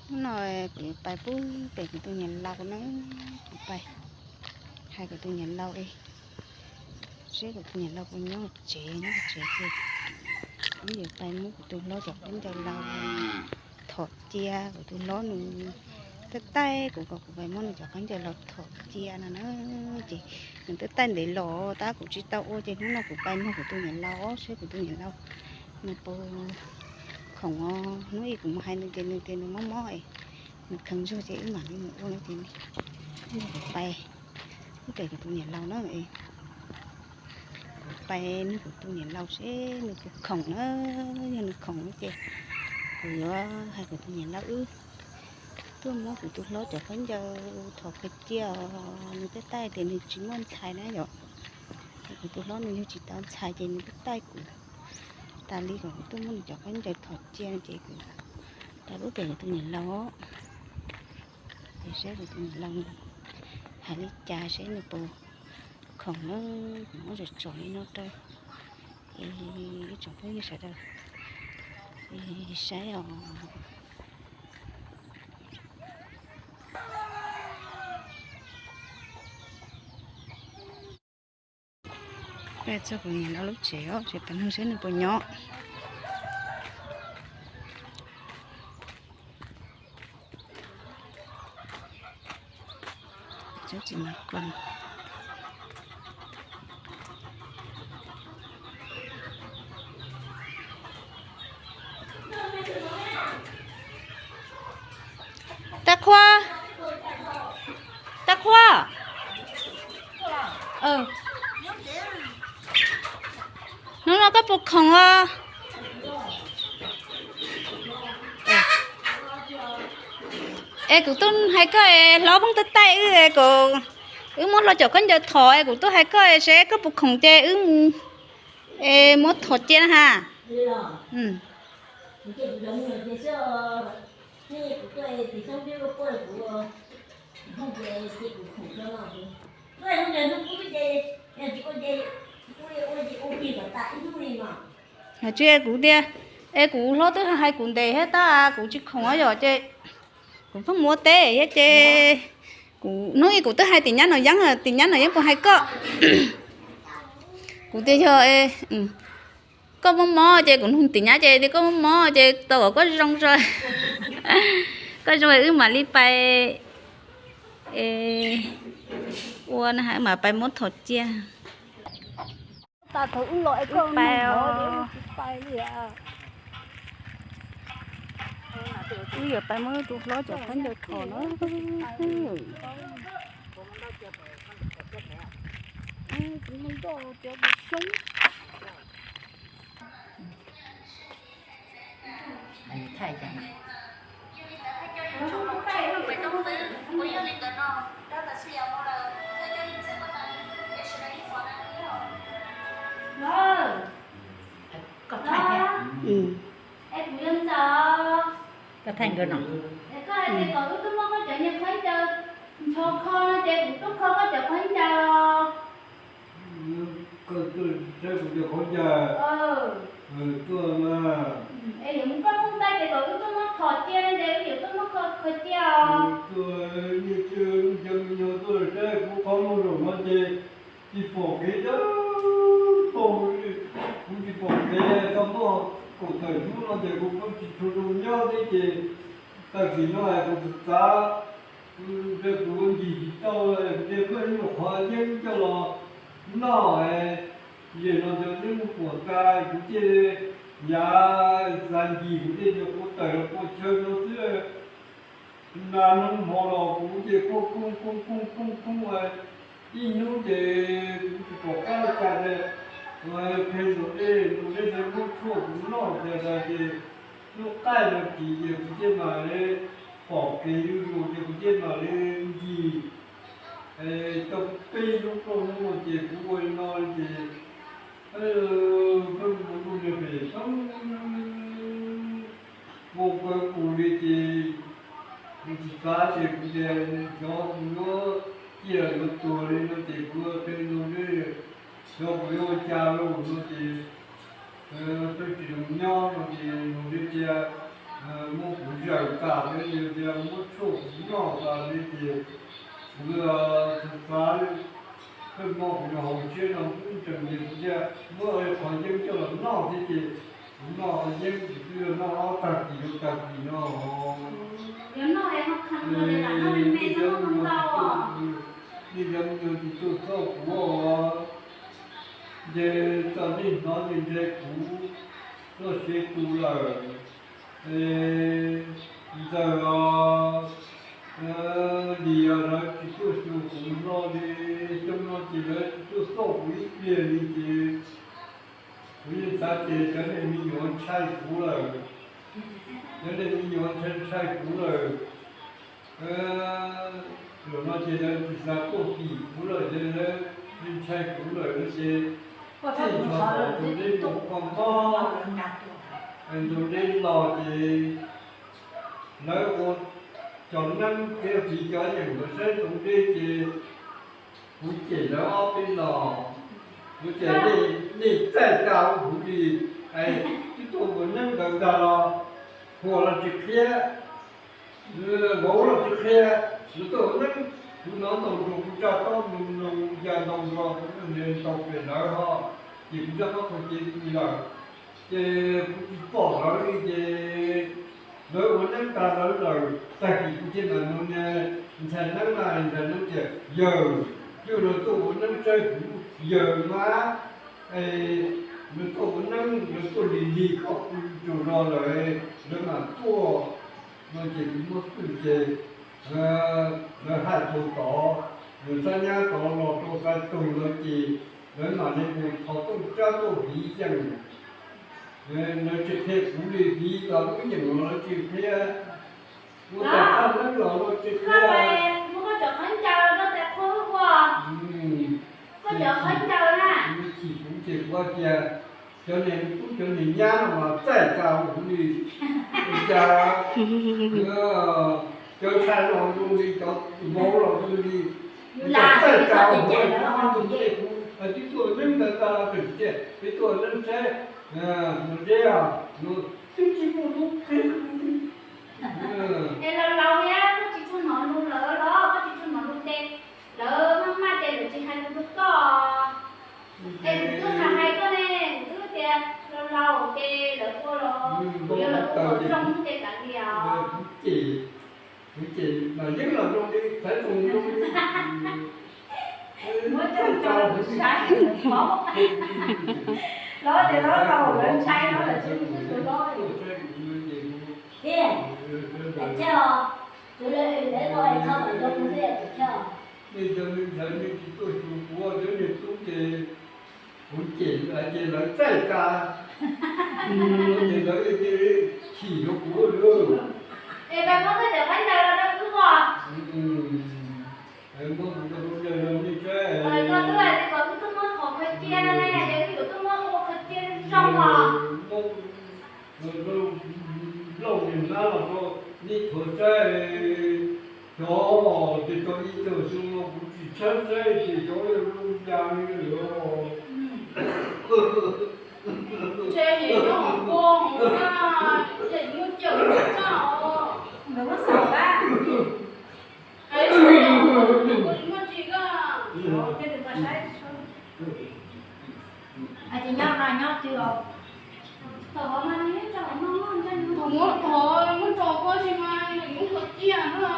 Hnub no kuv yuav pais pub pem kuv tus niam laus na, kuv pais hais kuv tus niam laus es, seb kuv tus niam laus puas nyob tsev, nyob tsev ces wb yuav pais muab kuv tus hlob cov khaub ncaws laus thom cia. Kuv tus hlob nws taij taij kuv kom kuv pais muab nws cov khaub ncaws laus thom cia no na. Ces nws taij taij ntev los tab kuv tsis tau ua ces hnub no kuv pais nug kuv tus niam laus seb kuv tus niam laus nws puas khoom os. Hnub ib kuv mus hais nws ces nws tias nws mob mob es nws kheev zog ces wb mam li mus ua no ces kuv pais, wb pem kuv tus niam laus na. Kuv pais nug kuv tus niam laus seb nws puas khoom na, yog nws khoom no ces kuv yuav hais kuv tus niam laus wb tuaj muab kuv tus hlob cov khaub ncaws thom kiag cia os. Nws taij taij tias nws tsis muaj ntxhais na yom, kuv tus hlob nws yug tsis tau ntxhais ces nws taij taij kuv tas li kom kuv tuaj muab nws cov khaub ncaws thom cia no ces kuv rov lub pem kuv tus niam laus, es saib kuv tus niam laus hais li cas seb nws puas khoom na. Kuv muab tsom tsom li no rau ib tsoom phooj ywg sawv daws saib os. Peb txog kuv niam laus lub tsev os, tsev pem no seb nws puas nyob. Tag Qhua, Tag Qhua, hnub no koj puas khoom os? Es kuv tuaj hais koj es hlob pheej taij taij wb, wb muab hlob cov khaub ncaws thom es kuv tuaj hais koj seb koj puas khoom ces wb muab thom cia na ha. Tsis kuv tias, es kuv hlob twb hais kuv ntev thiab tab kuv tsis khoom yom ces kuv pheej mus ua teb thiab ces kuv hnub ib kuv twb hais tim nyab Nom Yeeb, tim nyab Nom Yeeb puas hais koj. Kuv tias yog koj mob mob ces kuv nug tim nyab ces tias koj mob mob ces tau kom koj zoo, koj zoo wb mam li pais ua na, wb mam pais muab thom cia. Wb yuav pais muab tus hlob cov khaub ncaws thom na. Koj thaij nkawd no. Koj hais tias kom wb tuaj muab koj cov niag khaub ncaws ncho kho no ces kuv tuaj kho koj cov khaub ncaws. Koj tuaj saib kuv cov khaub ncaws. Tuaj mas. Es yuav mus koj phooj tais ces kom wb tuaj muab thom cia no ces wb yuav tuaj muab kho cia os. Tuaj, nco me nyuam tuaj saib kuv qhov muag zaum no ces tsis pom kev dawb paug, kuv tsis pom kev tau muaj kaum tawm hnub no ces kuv pheej tsis tshua zoo nyob thiab ces tag kis no kuv txav txav, ntshe kuv ncig tsis tau, kuv thiaj muab ib nyuag qhov yeeb coj los noj, yam no cov yeeb puas tas kuv thiaj yav xav ncig kuv thiaj cov kuv tawm los pua chaw no xwb. Nas noog hmo los kuv ces kuj koob koob koob koob koob ib hnub ces kuv tsis pom qab li cas ces qhia tus dej, tus dej thiaj muab tshuaj kuv noj tias ces hnub qaij no tis ces kuv thiaj mam li pom kev zuj zus ces kuv thiaj mam li ncig tau peb hnub plaub hnub no ces kuv ua li no ces pheej mus ua niag pem pheej ua kawg kuv li ces kuv tsis xav ces kuv tias xyov kuv yuav ciaj yuav tuag li no ces kuv qhia tus dej, xyov kuv yuav ua cas lauj no ces pheej tsis zoo nyob no ces tus dej tias muab kuv Yawm tas ces yus tias muab tshuaj kuv noj tas li ces kuv xav xav, pheej muab kuv cov hauv siab no pub ntsees ces kuv thiaj muab qhov yeeb coj los noj thiab ces kuv noj qhov yeeb kuv twb yuav noj ob tag kis rau tag kis no. Nej cov me nyuam tsis tuaj txhawj kuv os, ces txawm nej hnov ces ntshe kuv txoj sia tu lawm. Ntxawm os, Lis os, lawv tsis tuaj xyuas kuv hlo li, xyoo no ces lawv tsis tuaj xauj kuv ib pliag li ces kuv yeej xav tias cov nej me nyuam ntshai kuv lawm, cov nej me nyuam ntshai ntshai kuv lawm. Zaum no ces lawv tsis xav tuaj pim kuv lawm ces lawv ntshai kuv lawm no ces txij thaum ntawd ntawm deb mus kho mob, ntawm deb los ces lawv ua cov neeb thiab piv cov yeem ntawd saib ntawm deb ces kuv cem lawv ob peb los, kuv tias nej txaij tsa huv li, twb tuaj ua neeb ntawd ntag los, huam los tsis qhia, vauv los tsis qhia, nws tuaj ua neeb, kuv hnov ntaus nruas kuv tsa taub nws nws ya ntaus nruas kuv nws ntaus pem lawv ho, ces kuv rov qab qhov kev li lawm. Ces kuv tsis pom lawv li ces lawv ua neeb tas lawv lawm, tag kis kuv thiaj mam nug niag ntxhais neeb na, ntxhais neeb tias yawg, yog lawv tuaj ua neeb saib kuv yawg mas, lawv tuaj ua neeb lawv tuaj lig lig koj kuv tsaug zog lawm, lawv mam tuaj no ces kuv muab xwb ces lawv hais tau tod, lawv xab nyab tod los rau xaiv tug lawv ces lawv mam li mus thov tooj tsab tuaj hiv yeem. Lawv tsis qhia kuv li, hiv tau lub yeem los lawv tsis qhia, ua tau thaj neeb los lawv tsis qhia. Muab koj cov qhov ncaws rau tes qhua ua, koj cov qhov ncaws na. Chim kuv ces kuv tias cov niag tub cov niag nyab no mas txaij tsa huv li, cas cov ntxhais los zoo li, cov vauv los zoo li, txaij tsa huv li, kuv twb tuaj neeb ntawd tas los tseem tias peb tuaj neeb saib, no deb os, twb tsis muaj lub qhia. Es laus laus thiab koj tsis tshua hnov lus lawv los koj tsis tshua hnov lus ces lawv maj maj ces lawv tsis hais lus rau koj. Es kuv twb hais hais koj ne, kuv twb tias laus laus ces lawv ua los kuv yuav lawv ua kom zoo ces kav liam. Kuv ces mas yeeb los zoo li, thaiv tus zoo li. Muab coj tso saib paub. Los tias los laus lawv ntshai no lawv tsis mus twb tus hlob li. Tus lawv tsis tau zoo li tus chaw. Nej cov me ntxhais nej tsis tuaj xyuas kuv cov niag tub ces kuv cem lawv ces lawv txaij tsa, ces lawv chim rau kuv lawm. Es pab muab koj cov khaub ncaws los rau wb os. Muab kuv cov khaub ncaws los nej saib. Koj twb hais tias kom wb tuaj muab qhov qhia cia ne, ces wb yuav tuaj muab qhov qhia cia zoo os. Lauj niag nab los rau nej thuav saib, xyov ces tau ib tag xyoo no kuv tsis tshawb saib ces xyov yog zoo cas li lawm. Ntshe ces nyob hauv kua hauv na, ces muaj cawm txaj os. Nkawd muab xaus lawm. Hais tsis muaj tsis koj. Ces nyob no nyob twg os? Thaum muab, thaum muab tso koj tsis mas nws muab koj ciaj na.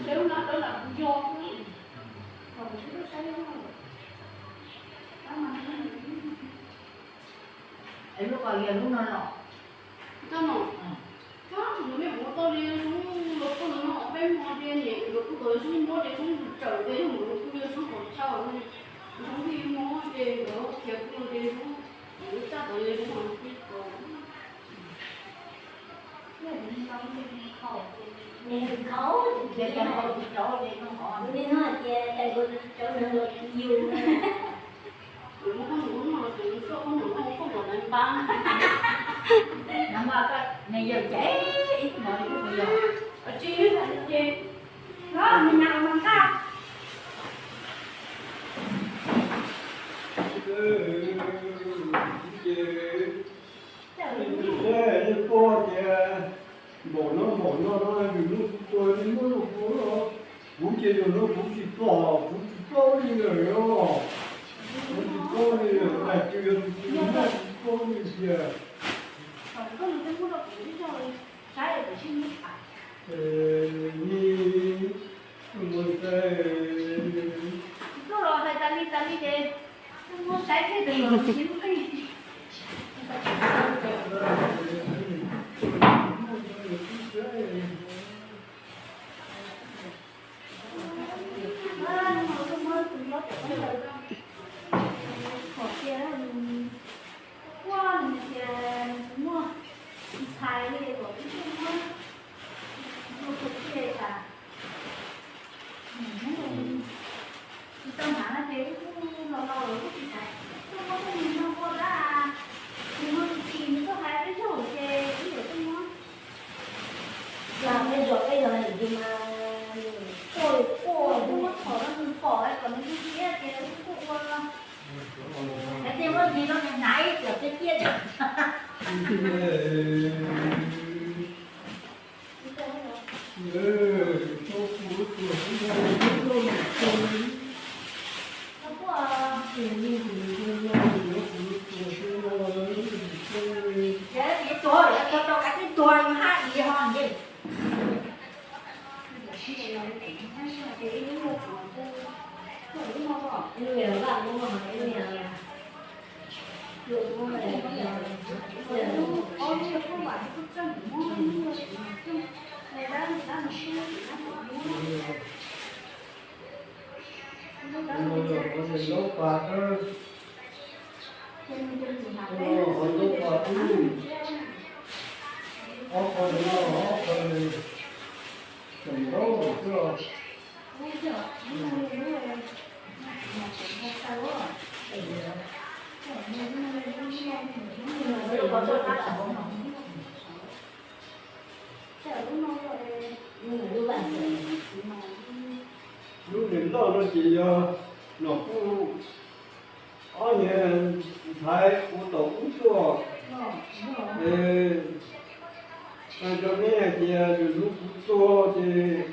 Seb lub no dawb lam kuv yog. Es lub ko yog lub no los? Koj no, koj tus me ua tau li zoo, los kuj no peb hmo ces niam nkawd kuj tau zoo nplob ces zoo tsawm ces yog nkawd kuj yog zoo qhov chaw, zoo li hmo ces nkawd khiav kuj ces zoo, nkawd txaj tau li zoo peb tau. Ces nkawd cov neeg los ci yus. Kuv muab koj tus ub no los kuv muab koj tus ub no muab koj tus ub no npab. Nov mas koj me yawg ces ib tug mos li kuj puas yog? Tsis, ces no me nyuam mas nqa. Yog no kuv tsis paub, kuv tsis paub li lawm os. Kuv tsis paub li lawm, tais twg yog tus tsis paub li tiag. Ni, mus tais. Qhov tias, quaj nws tias nws tsis muaj ntxhais li, kom wb tuaj muab tua tus tiag tas. Tsis tau hnav no ces wb kuj los laus lawm wb tsis xav tuaj muab tej neeg no ua dab. Nws muaj tus tsis nws tuaj hais peb zaug ces wb yuav tuaj muab. Yog peb zos peb zos na, yus mas quaj quaj, wb muab thom rau nws pom kom nws ntsia ces wb kuj ua. Hais tias muab ntsis no nws hnav ib tiam peb ciaj. Lub niag loj no ces yog nom kuj ob niag ntxhais kuv tau ub tuaj. Es hais rau nej hais tias lwm hnub kuv tuag ces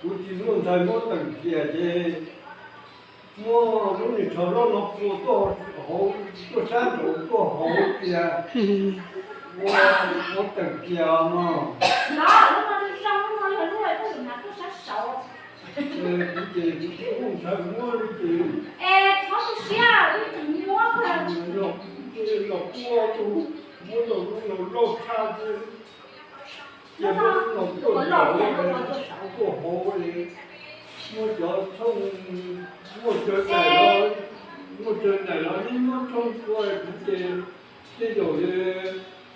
kuv tsis muaj ntxhais muab teem kiag ces muab lub niag tsho loj no plua tuaj hauv, tuaj sab nraud tuaj hauv tias ua muab teem kiag no. Kuv ces kuv tsis muaj ntxhais muab li ces. Los kuj ua tus muab los lub los loj tshaj ces cia muab lub no tuaj hauv, tuaj hauv es muab cov tshooj, muaj tsawg daim los, muaj tsawg daim los neb muab tshooj tua kuv ces tej zaum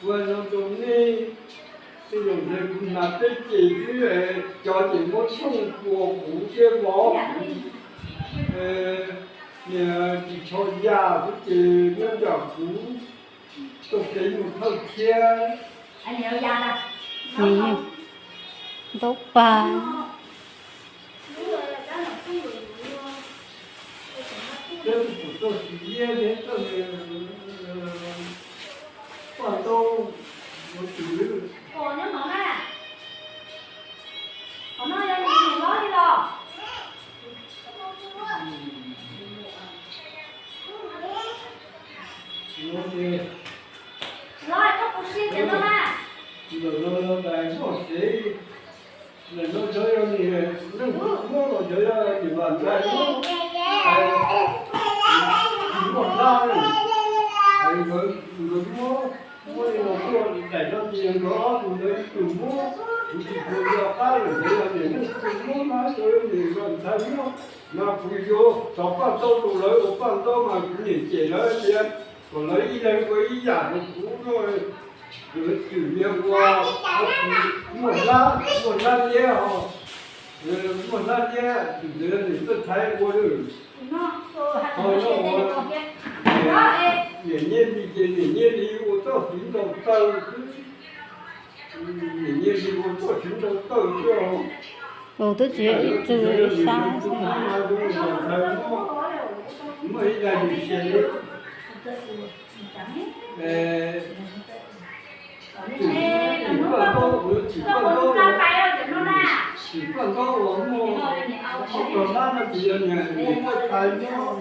kuv hais no rau nej, tej zaum ntshe kuv hnav peb ceg xwb, cov ces muab tshooj tua kuv thiab vov kuv, niag ris tsho ya xwb ces muab nram kuv tau kev mus thawj thiab. Ntaub pag. Peb tus txoj sia liab thiab txoj paj ntaub ua twg? Ntawm no tais muaj sev, ntawm no cov yog niag neeg muab los cov yog niam lam ntxhais muab, tsis muaj dab li. Nkawd muab, muab li los tuaj daim no ces nkawd ob tug ntawd ib tug muab, kuv tsis tshua nco qab lawm, nkawd yog niam neej tsis muab mas nkawd niam lam ntxhais muab. Mas kuv yuav tov paj ntaub rau lawv ua paj ntaub mas kuv niam cem lawv tias kom lawv ib leeg ua ib yam rau kuv no. Lawv twm niag ua muaj hlab, muaj hlab liab os, muaj hlab liab twm ntawd niam txawj thaiv ua lawm. Ho no ua niam Nyiaj Lis ces niam Nyiaj Lis ua txoj siv ntaus taw xwb. Niam Nyiaj Lis ua txoj siv ntaus taw xwb. Twb tsis ib txwm ib sab xwb. Muaj ib daim niam xias li. Tsim paj ntaub, tsim paj ntaub, tsim paj ntaub uas muaj Pab no tsis yog niam, niam tuaj thaiv nyob,